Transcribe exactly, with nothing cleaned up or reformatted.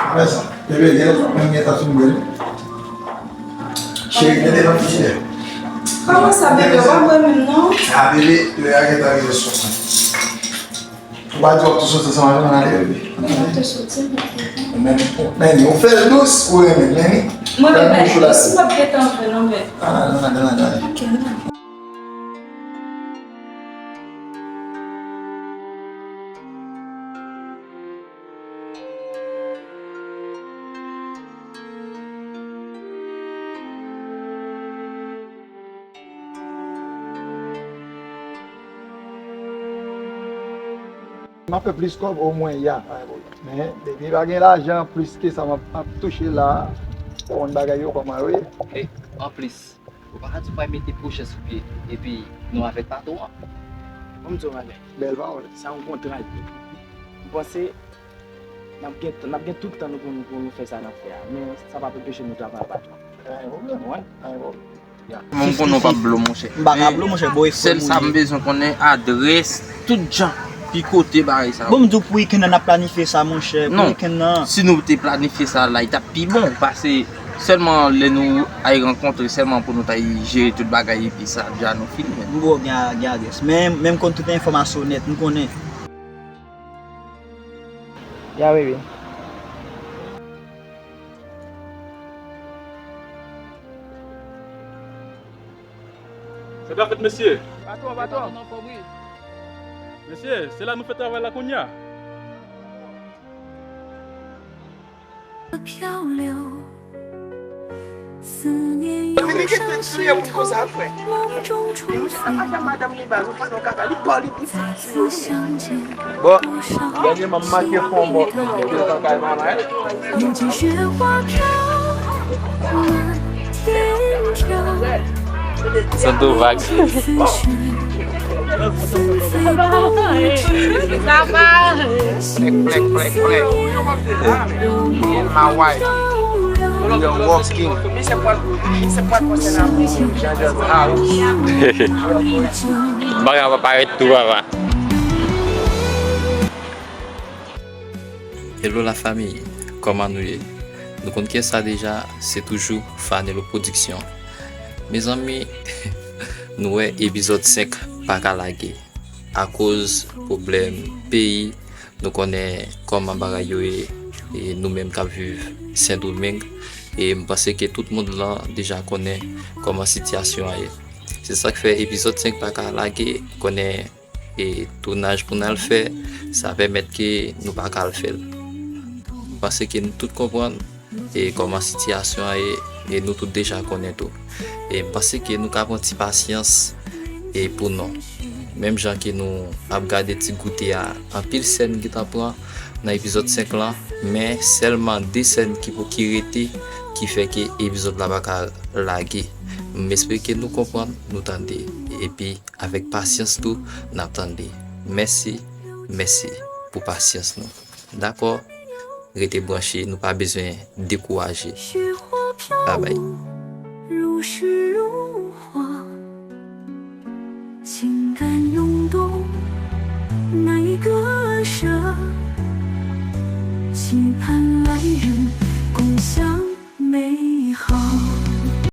Apre sa, bebe, gen lè menm gen tan fin bwè li. Cheri, gen de nan frijidè. Kòman sa, bebe? Ou pa bwè menm, non? A, bebe, lè a gentan rive sou mwen. Ou pa di w ap tou soti ansanm avè m, ann ale, bebe. Mwen ap tou soti, men. Men, men, ou fè l dous, ou renmen l, men. Mwen, bebe, si m ap gentan vre, non, bebe. Ann ale, ann ale, ann ale, ann ale. Ok, non. M ap fè plis kòb, omwen, ya. Men, depi pa gen lajan plis ke sa m ap, ap touche la, ou konn bagay yo kòman yo ye. E, anplis, ou pa ka di w pral mete pwochen sou pye, epi nou avèk patwon an. Ban m di w yon bagay. Bèl pawòl. Sa yon kontra l ye. M panse n ap gen, n ap gen tout tan nou pou nou, pou nou fè sa n ap fè a. Men sa p ap anpeche nou travay ak patwon an. Pa gen pwoblèm. Ou konprann? Pa gen pwoblèm. Ya. Mwen, m konnen w p ap blo, monchè. M pa ka blo, monchè, bò e frè m ou ye. Sèl sa m bezwen konnen, adrès, tout jan, ki kote bagay sa yo. Bon, m di w pou wikenn nan n ap planifye sa, monchè, pou wikenn nan. Non. Si nou te planifye sa la, li t ap pi bon, pase sèlman lè nou ay rankontre, sèlman pou nou t ay jere tout bagay, epi sa, deja nou fini, men. M bon, gen, gen adrès. Men, men m konn tout enfòmasyon nèt, m konnen. Ya, baby. Sa ka fèt, mesye? Patwon, patwon. Mesye, se la nou fè travay la kounye a. Bon, dènyèman m make fon bò. Santo vag. Sa va. Plèk, plèk, plèk, plèk. Me and my wife, we are walking. Jean-Jacques House. Bagay pa parèt tou, papa. Hello la famille, kòman nou ye? Nou konn kiyès sa deja, se toujou Fanelo Production. Mezanmi, nou wè epizòd senk pa ka lage. Akoz pwoblèm peyi, nou konnen kòman bagay yo ye, e nou menm k ap viv Sendomeng, e m panse ke tout moun lan deja konnen kòman sitiyasyon an ye. Se sa k fè epizòd senk pa ka lage, konnen e tounaj pou n al fè, sa pèmèt ke nou pa ka al fè l. M panse ke nou tout konprann e kòman sitiyasyon an ye, e nou tout deja konnen tou. E m panse ke nou ka pran ti pasyans e pou nou. Menm jan ke nou ap gade ti goute a, anpil sèn gentan pran nan epizòd senk lan, men sèlman de sèn ki pou ki rete, ki fè ke epizòd la pa ka lage. M espere ke nou konprann, nou tande. Epi, avèk pasyans tou, n ap tande. Mèsi, mèsi pou pasyans nou. Dakò? Rete branche, nou pa bezwen dekouraje. Babay.